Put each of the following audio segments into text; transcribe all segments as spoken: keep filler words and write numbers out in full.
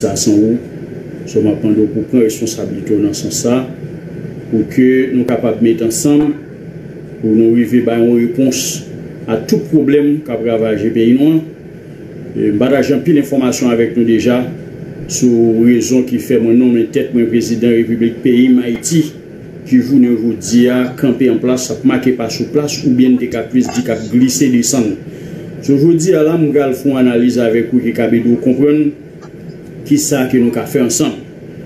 sa san ou. So, m ap mande w pou pran responsablite w nan sans sa, pou ke nou kapab met ansanm, pou nou rive bay yon repons a tout pwoblèm k ap ravaje peyi nou an. E, m pataje anpil enfòmasyon avèk nou deja sou rezon ki fè mwen nonmen tèt mwen prezidan Repiblik peyi m, Ayiti, ki jounen jodi a kanpe an plas, ap make pa sou plas, oubyen n te ka plis di k ap glise desann. So, jodi a la, m pral fè yon analiz avèk ou ki kab ede w konprann ki sa ke nou ka fè ansanm.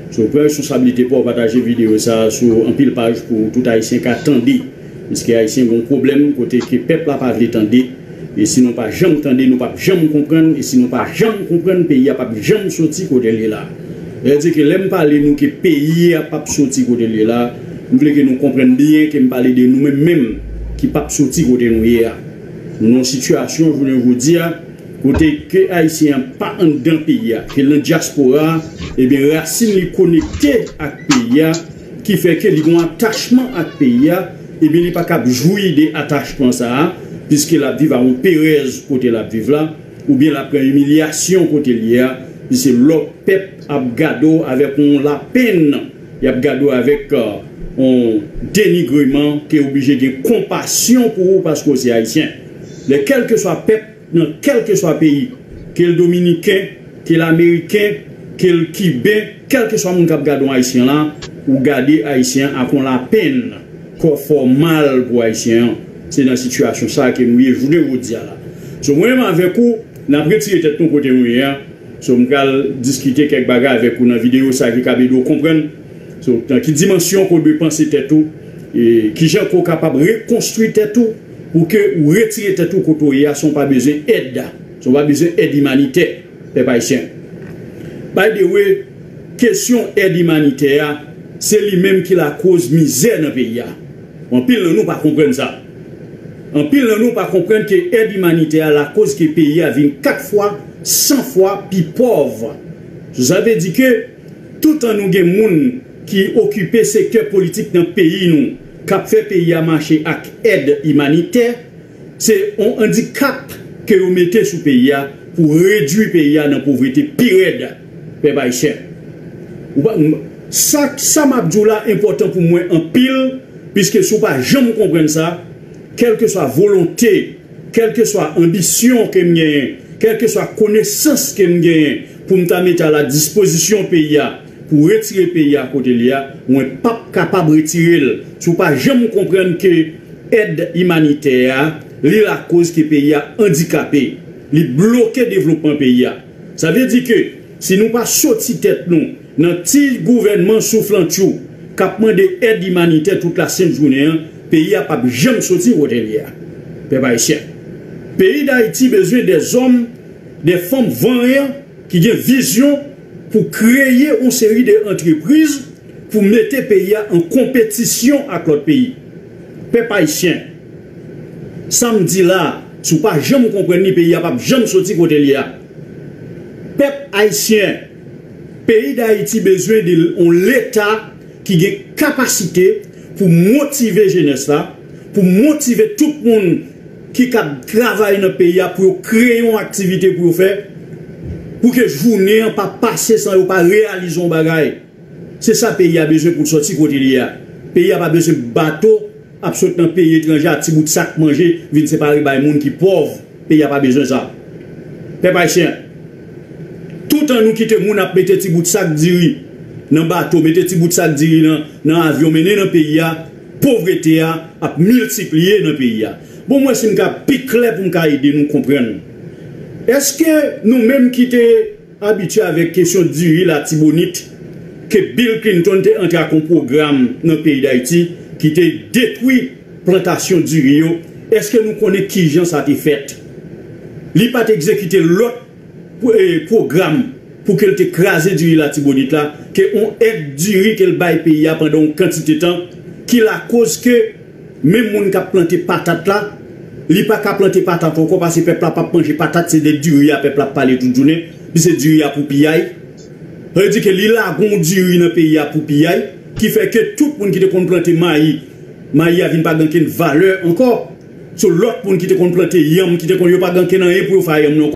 So, pran responsablite pa w pataje videyo sa a sou anpil paj pou tout Ayisyen ka tande. Piske Ayisyen gen yon pwoblèm kote ke pèp la pa vle tande. E si nou pa janm tande, nou p ap janm konprann. E si nou pa janm konprann, peyi a p ap janm soti kote l ye la. Sa vle di ke lè m pale nou ke peyi a p ap soti kote l ye la, m vle ke nou konprann byen ke m pale de nou menm menm ki p ap soti kote nou ye a. Nou nan yon sitiyasyon, jounen jodi a, kote ke Ayisyen an pa anndan peyi a, ke l nan dyaspora a, ebyen, rasin li konekte ak peyi a, ki fè ke li gen yon atachman ak peyi a, ebyen, li pa kab jwi de atachman sa a, piske l ap viv a yon perèz kote l ap viv la, oubyen l ap pran imilyasyon kote l ye a, piske lòt pèp ap gade w avèk yon lapenn, y ap gade w avèk, euh, yon denigreman, ke oblije gen konpasyon pou ou paske w se Ayisyen. Lè kèlkeswa pèp, nan kèlkeswa peyi, ke l dominiken, ke l ameriken, ke l kiben, kèlkeswa moun k ap gade yon Ayisyen la, ou gade Ayisyen an ak yon lapenn, kò fè w mal pou Ayisyen an. Se nan sitiyasyon sa a ke nou ye jounen jodi a la. So, mwen menm avèk ou, n ap retire tèt nou kote nou ye a. So, m pral diskite kèk bagay avèk ou nan videyo sa a ki kab ede w konprann. So, nan ki dimansyon ke w dwe panse tèt ou, e kijan ke w kapab rekonstwi tèt ou, pou ke ou retire tèt ou kote w ye a san w pa bezwen èd, san w pa bezwen èd imanitè, pèp ayisyen. By the way, kesyon èd imanitè a, se li menm ki lakoz mizè nan peyi a. Anpil nan nou pa konprann sa. Anpil nan nou pa konprann ke èd imanitè a lakoz ke peyi a vin kat fwa, san fwa pi pòv. Sa vle di ke toutan nou gen moun ki okipe sektè politik nan peyi nou, k ap fè peyi a mache ak èd imanitè, se yon andikap ke yo mete sou peyi a pou redui peyi a nan povrete pi rèd, pèp ayisyen. Ou pa, m, sa, sa m ap di w la enpòtan pou mwen anpil, piske si w pa janm konprann sa, kèlkeswa volonte, kèlkeswa anbisyon ke m genyen, kèlkeswa konesans ke m genyen pou m ta mete a la dispozisyon peyi a, pou retire peyi a kote l ye a, mwen p ap kapab retire l. Si w pa janm konprann ke èd imanitè a, li lakoz ke peyi a andikape, li bloke devlopman peyi a. Sa vle di ke si nou pa soti tèt nou nan ti gouvènman souflantchou k ap mande èd imanitè tout lasent jounen an, peyi a p ap janm soti kote l ye a. Pèp ayisyen, peyi Dayiti bezwen dè zòm, dè fanm vanyan ki gen vizyon pou kreye yon seri de antrepriz pou mete peyi a an konpetisyon ak lòt peyi. Pèp ayisyen, sa m di la, si w pa janm konprann li, peyi a p ap janm soti kote l ye a. Pèp ayisyen, peyi Dayiti bezwen de yon Leta ki gen kapasite pou motive jenès la, pou motive tout moun ki k ap travay nan peyi a pou yo kreye yon aktivite pou yo fè, pou ke jounen an pa pase san yo pa reyalize yon bagay. Se sa peyi a bezwen pou l sòti kote l ye a. Peyi a pa bezwen bato ap sot nan peyi etranje ak ti bout sak manje vin separe bay moun ki pòv. Peyi a pa bezwen sa. Pèp ayisyen, toutan nou kite moun ap mete ti bout sak diri nan bato, mete ti bout sak diri nan, nan avyon, mennen nan peyi a, povrete a ap miltipliye nan peyi a. Bon, mwen si m ka pi klè pou m ka ede nou konprann. Èske nou menm ki te abitye avèk kesyon diri Latibonit ke Bill Clinton te antre ak yon pwogram nan peyi Dayiti ki te detwi plantasyon diri yo, èske nou konnen kijan sa te fèt? Li pa t egzekite lòt pwo-, eh, pwogram pou ke l te kraze diri Latibonit la, ke yon èd diri ke l bay peyi a pandan yon kantite tan, ki lakoz ke menm moun k ap plante patat la, li pa ka plante patat ankò, paske pèp la p ap manje patat, se de diri a pèp la ap pale tout jounen, pi se diri a pou piyay. Sa vle di ke li lage yon diri nan peyi a pou piyay, ki fè ke tout moun ki te konn plante mayi, mayi a vin pa gen okenn valè ankò. So, lòt moun ki te konn plante yanm, ki te konn, yo pa gen okenn anyen pou yo fè a yanm nan,